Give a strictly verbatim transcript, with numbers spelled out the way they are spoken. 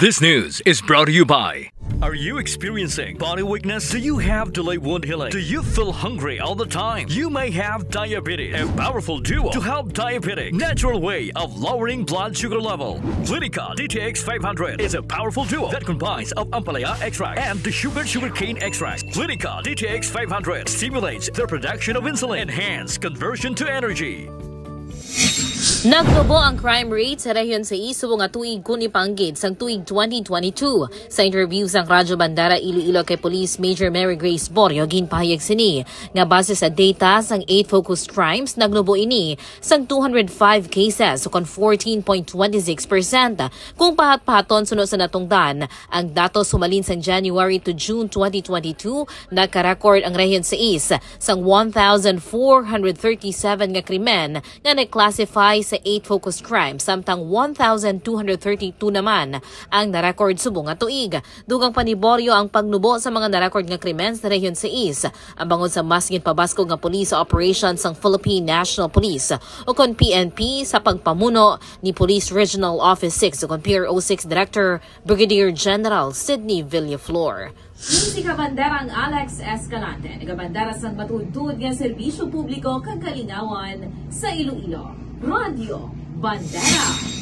This news is brought to you by. Are you experiencing body weakness? Do you have delayed wound healing? Do you feel hungry all the time? You may have diabetes. A powerful duo to help diabetic. Natural way of lowering blood sugar level. Clinica D T X five hundred is a powerful duo that combines of ampalaya extract and the sugar sugarcane extract. Clinica D T X five hundred stimulates the production of insulin, enhance conversion to energy. Nagtubo ang crime rate sa Rehiyon sais subong nga tuig kun ipanggid sang tuig twenty twenty-two. Sa interview sang Radyo Bandera Iloilo kay Police Major Mary Grace Borio, ginpahayag sini nga base sa data sang eight focus crimes, nagnubo ini sang two hundred five cases, ukon fourteen point twenty six percent. Kung pahat-pahaton suno sa natungdan, ang datos humalin sang January to June twenty twenty-two, nagka-record ang Rehiyon sais sang one thousand four hundred thirty-seven nga krimen nga na-classify sa eight focus crimes, samtang one thousand two hundred thirty-two naman ang na-record subong nga tuig. Dugang pa ni Borio ang pagnubo sa mga na-record nga krimen sa Rehiyon sais, ang bangod sa mas ginpabaskog nga police operation sang Philippine National Police ukon P N P sa pagpamuno ni Police Regional Office six ukon P R O six Director Brigadier General Sidney Villaflor. Musika Banderang Alex Escalante, nagabandera sang matuod-tuod nga serbisyo publiko kag kalingawan sa Iloilo. Radyo Bandera.